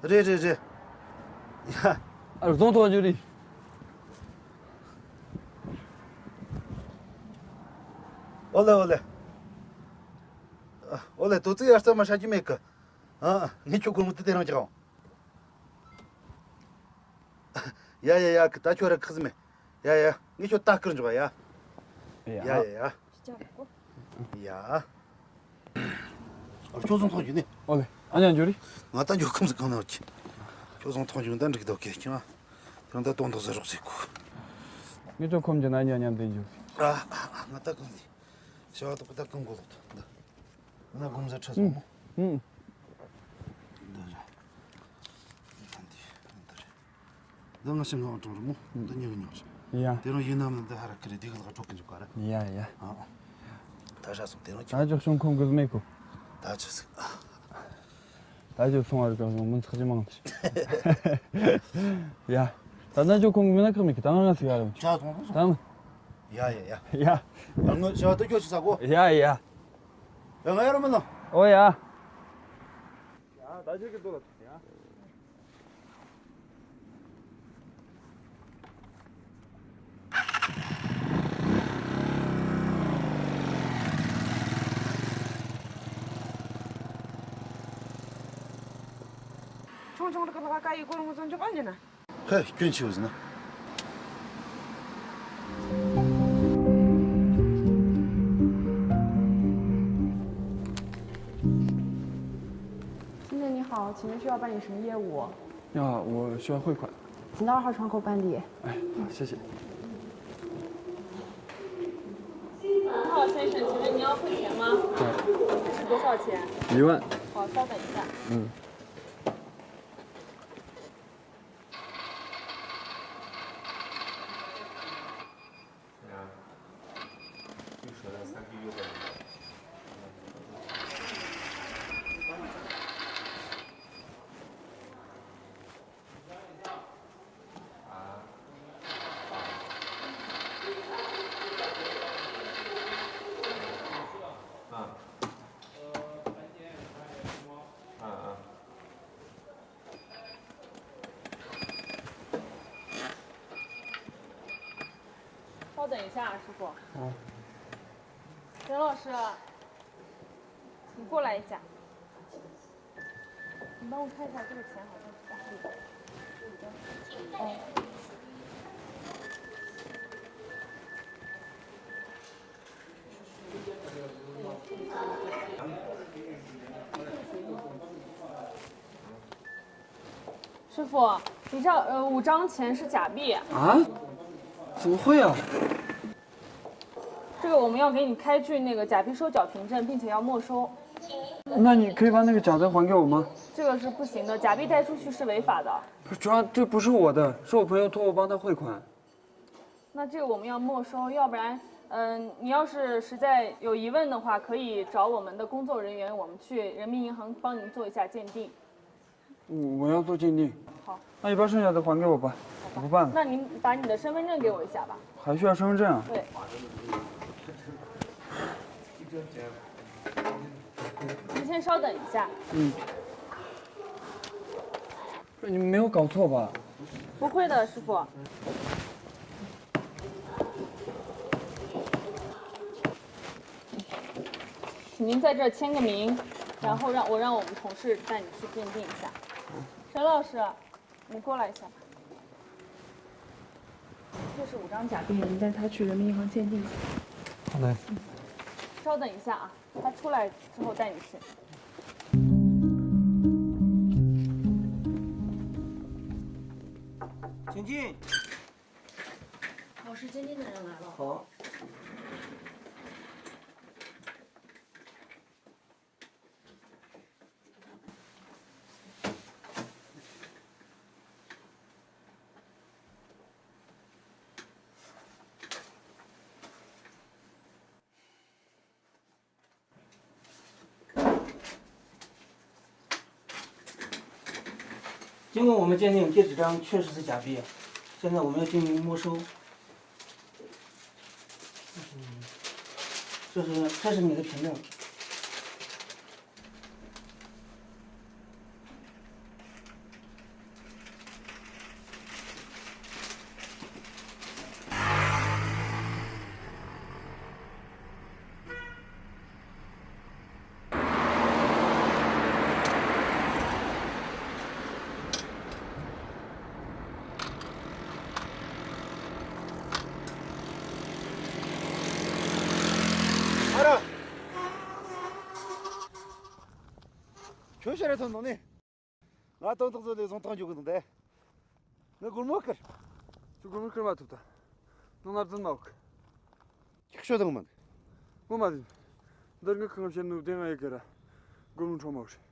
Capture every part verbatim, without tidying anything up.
རེད་རེད་རེད། ཡ། ཨ། བཟུང་ཐོག་འཇུ་རེད། ཨོ་ལེ་ཨོ་ལེ། ཨོ་ལེ། དོ་ཙི་ཡར་རྩ་མ་ཧྲ་གི་མེད་གི། ཨ། ངས་ཁྱོད་སྒོར་མོ་དེ་དེ་རང་ཅིག་ཨང་། ཡ་ཡ་ཡ། ད་ཁྱོད་ར་ཁག་ཟིན་མེད། ཡ་ཡ་ཡ། ངས་ཁྱོད་ལྟ་སྐུར་འཇོག་ཡ། ཡ་ཡ་ཡ། ཡ། ཁྱོད་བཟུང་ཐོག་འཇུ་ནི། ཨོ་ལེ། ཨ་ཉག་འཇུ་རེད། ང་ད་འཇུ་ཁམས་སུ་གང་ན་ཡོད་ཀྱི། ཁྱོད་བཟུང་ཐོག་འཇུ་ད་འགྲིག་འདུག་གི་ཁྱོད། དེ་རིང་ད་དོན་དུ་ཟ་རོགས་ཟེར་གོ། ངས་ཁྱོད་ཁོམ་གྱི་ན་ཉག་ཉག་འདི་འཇུ། ཨ། ང་ད་གང་ཟིན། བྱ་བ་དོག་པ་ད་གང་གོ་ལོག་ད། ང་སྒོམ་ཟ་ཁྲ་སོང་མོ། ཧུམ། འདི་རེད། འདི་འདི་རེད། འདི་ང་ཤིང་ཁང་གྲོང་རེད་མོ། འདི་ཉོ་གི་ཉོ་ཞིག། ཡ། དེ་རིང་ཡིན་ནམ་ན་འདི་ཧ་ར་ཁི་རེད། འདི་གི་ལག་འགྲོ་གི་འཇུག་ག་ར། ཡ་ཡ། ཨ། ད་ཧྲ་སོང་དེ་རིང་ཁྱོད། ད་ཅོག་ཤོང་ཁོང་གི་མེད་གོ། ད་ཅི་ཟིག་ད་ཅོག་སོང་བར་ཅོག་ཤོང་མུན་ཚགས་ཅི་མང་དེ། ཡ། ད་ན་ཅོག་ཁོང་གི་མེད་ན་ཁག་མེད་གི། ད་ང་ང་ཟིག་ཡ་ར་མི་ཆོག་ད་ང་། ཡ་ཡ་ཡ། ཡ། ང་ཞོ་ད་ཁྱོད་ཅི་ཟ་གོ། ཡ་ཡ། ཡ། ང་ཡ་ར་མི་ནོ། ཨོ་ཡ། ཡ། ད་ཅོག་གི་དོ་ལ་ཡ། ཆུང་ཆུང་རིགས་ལ་ཀ་ཡི་གོ་རུང་བཟོ་འཇོག་ཨ་ཉི་ན། ཧེ། སྐྱོན་ཆེ་བ་ཟིན་ན། 先生你好，请问需要办理什么业务？ 啊，我需要汇款。请到二号窗口办理。哎，好，谢谢。你好，先生，请问您要付钱吗？对。是多少钱？一万。好，稍等一下。嗯。 稍等一下，师傅。嗯。任老师，你过来一下。你帮我看一下，这个钱好像是假的。哦。 师傅，你这，呃，五张钱是假币。啊？怎么会啊？这个我们要给你开具那个假币收缴凭证，并且要没收。那你可以把那个假的还给我吗？这个是不行的，假币带出去是违法的。不是，主要这不是我的，是我朋友托我帮他汇款。 那这个我们要没收，要不然，嗯，你要是实在有疑问的话，可以找我们的工作人员，我们去人民银行帮您做一下鉴定。我，我要做鉴定。好。那你把剩下的还给我吧，我不办了。那您把你的身份证给我一下吧。还需要身份证啊？对。您先稍等一下。嗯。 你没有搞错吧？不会的，师傅。请您在这儿签个名，然后让我让我们同事带你去鉴定一下。陈老师，你过来一下。这是五张假币，你带他去人民银行鉴定一下。好嘞。稍等一下啊，他出来之后带你去。 请进。老师，鉴定的人来了。好。 经过我们鉴定，这几张确实是假币，现在我们要进行没收。这是，这是你的凭证。ལྟར་ཐོན་དང་ནི། ང་དོན་དག་ཚོ་ལས་བཟུང་ཐང་འཇོག་གི་འདུག་སྟེ། ང་སྒོར་མོ་ཁུར། ཁྱོད་སྒོར་མོ་ཁུར་མ་ཐུབ་ད། ནང་ལ་རྫུན་མ་འོག་ཁྱོད་ཤོད་དང་མ་འདུག་ངོ་མ་ཟིན། འདིར་ངའི་ཁང་བཤད་ནུབ་དེ་ང་ཡི་གེ་ར། སྒོར་མོ་འཕྲོ་མ་འོག་རེད།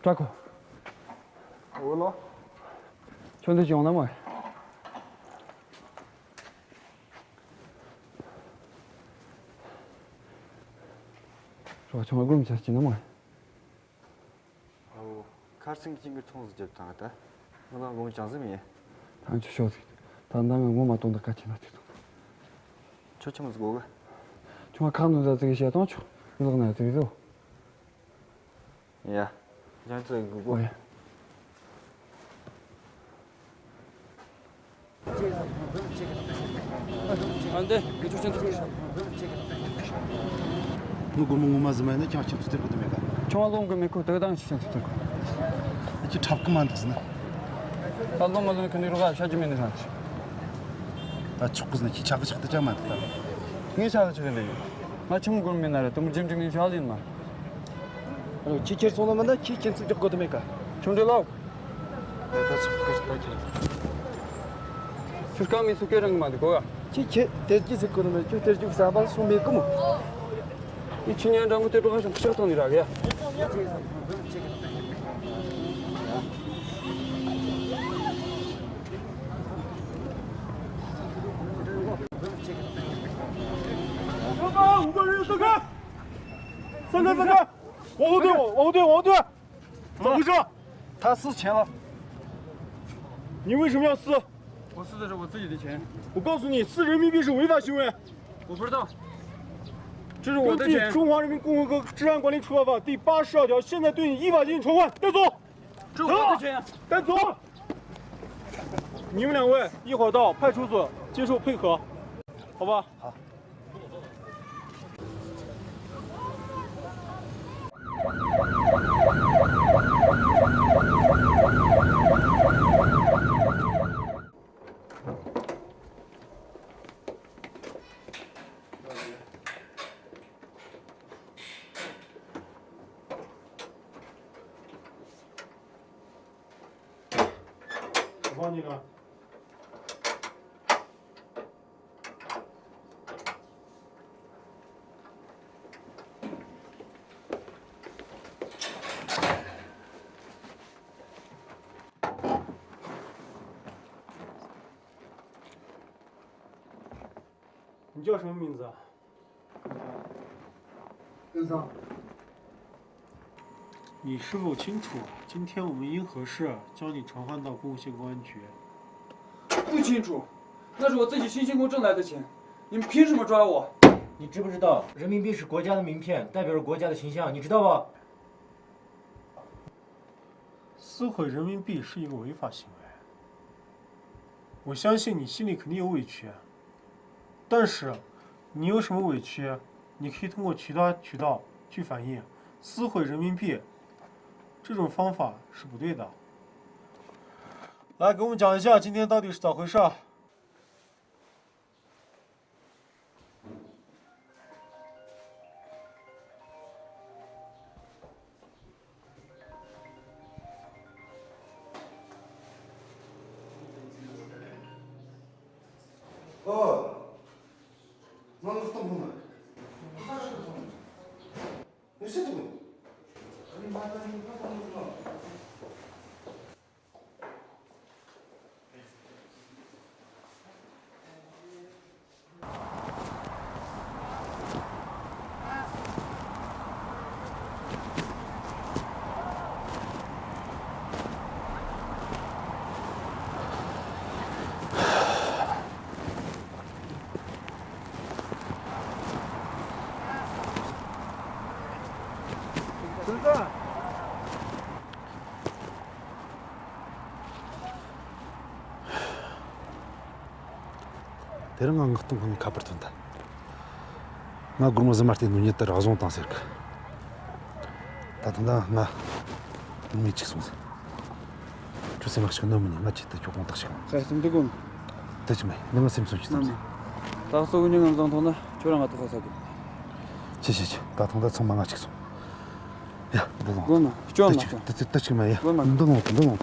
ཀྲ་ཀོ། འོ་ལོ། ཁྱོད་འདི་བྱུང་ན་མ། རོགས་ཆུང་བ་སྒོམ་ཆ་སྐྱིད་ན་མ། ཨོ། ཁར་སང་གི་ཅིང་གི་ཚོང་ཟིག་རྒྱབ་བཏང་ད། ང་ལ་ངོ་མ་ཅང་ཟིག་མི་ཡེ། ཐང་ཆུ་ཤོག་ཟིག་ད་ལྟ་ང་ངོ་མ་གཏོང་ད་ཀ་ཆེ་ན་ཐུག་ཐུག་ཁྱོད་ཆི་མོ་ཟིག་གོ་གི། ཆུང་བ་ཁ་ནང་ཟ་ཟིག་བཤད་གཏོང་ཆོག་ལག་ན་ཟིག་བཟོ། ཡ། ཡང་ཚོད་དགོས་གོ། ཨོ་ཡ། ཨ་འདི་ངས་ཆོག་ཅན་ཐུབ་ཀྱི། ངའི་སྒོར་མོ་ངོ་མ་ཟིན་མ་ཡིན་ན་ཁྱང་ཁྱབ་ཚུལ་སྟེར་དགོས་དོན་མེད་ཀ། ཁྱོད་ལོང་གི་མི་ཁོ་དག་དང་ཆོག་ཅན་ཐུབ་སྟེར་དགོས། ཁྱོད་འཁྲབ་གི་མ་འདུག་ཟིན། ད་ལོང་མ་ལོང་ཁི་ནི་རོགས་ཤ་ཅི་མེད་ནི་ཧྲང་ཆི། ད་ཆོག་གི་ཟིན་ཁྱོད་ཆག་གི་ཆག་ཏུ་ཅང་མ་འདུག་ད། ངས་ཆག་གི་ཆག་གི་འདི་ཡིན། ང་ཆི་མོ་སྒོར་མོ་མེད་ན་ར་དུ་མོ་རྒྱུན་འགྲིག་ནས་ཤ་ལེན་མ། ཨ་ལོ་ཁྱོད་ཁྱེར་སོང་ལ་མིན་ན་ཁྱོད་ཁྱིམ་ཚུགས་རྒྱག་དགོས་དོན་མེད་ཀ། ཁྱོད་འདྲི་ལོག་ད་ད་ཆོག་གི་ཆག་ད་ཁྱེར། ཁྱོད་སྐམ་མི་སུ་སྐད་རང་གི་མ་འདུག་གོ་ག། ཁྱེད་ཁྱེད་དེར་གྱིས་ཟེར་གོ་ནི་མེད། ཁྱོད་དེར་གྱིས་བསམ་པ་སུ་མེད་གི་མོ། ཁྱེད་ཆི་ཉན་འགྲམ་གི་དེ་འགྲོ་ཁ་ཤང་ཤག་ཐོང་ནི་ར་གི་ཡ། སོང་ག་སོང་ག། 往后退，往后退，往后退。 怎么回事？他撕钱了。你为什么要撕？我撕的是我自己的钱。我告诉你，撕人民币是违法行为。我不知道。这是我的钱。根据《中华人民共和国治安管理处罚法》第八十二条，现在对你依法进行传唤，带走。这是我的钱。走，带走。你们两位一会儿到派出所接受配合，好吧？好。 我帮你拿。 你叫什么名字啊？跟上。你是否清楚，今天我们因何事将你传唤到丰县公安局？不清楚，那是我自己辛辛苦苦挣来的钱，你们凭什么抓我？你知不知道，人民币是国家的名片，代表着国家的形象，你知道吗？ 撕毁人民币是一个违法行为。我相信你心里肯定有委屈，但是你有什么委屈，你可以通过其他渠道去反映。撕毁人民币这种方法是不对的。来，给我们讲一下今天到底是咋回事啊？ ཨོ། ང་ལོག་གཏོང་དགོས་མ་རེད། ངས་ཟེར་ཐུབ་གི། དེ་རིང་ང་མངགས་གཏོང་ཁང་ནས་ཁ་པར་ཐོན་ཐལ། ང་སྒོར་མོ་བཟི་མ་སྟེར་ནོ་ཉིད་དེ་རག་བཟུང་བཏང་ཟེར་གི། ད་ཐེངས་ད་ང་མི་གཅིག་སོང་ཟེར། ཁྱོད་སེམས་ཁ་ཞིག་གནོད་མི་ཉན། ང་ཆེད་དུ་ཁྱོད་དགོངས་དག་ཞིག་ཡོང་། ཁ་སེམས་དུ་གོ་ནོ། དེ་ཅི་མེད། འདི་ང་སེམས་སོང་ཞིག་ཙམ་ཟེར། ད་གསོ་གི་ཉིན་ངམ་བཟང་ཐོང་ན་ཁྱོད་རང་ང་ཐོག་ཁ་ས་གི། ཆེ་ཆེ་ཆེ། ད་ཐེངས་ད་ཚང་མ་ང་གཅིག་སོང་། ཡ། འདི་ལོངས། གོ་ནོ་སྐྱོན་མ་སོང་། དེ་ཅི་དེ་ཅི་མ་ཡ། གོ་མ། འདི་ལོངས་འདི་ལོངས།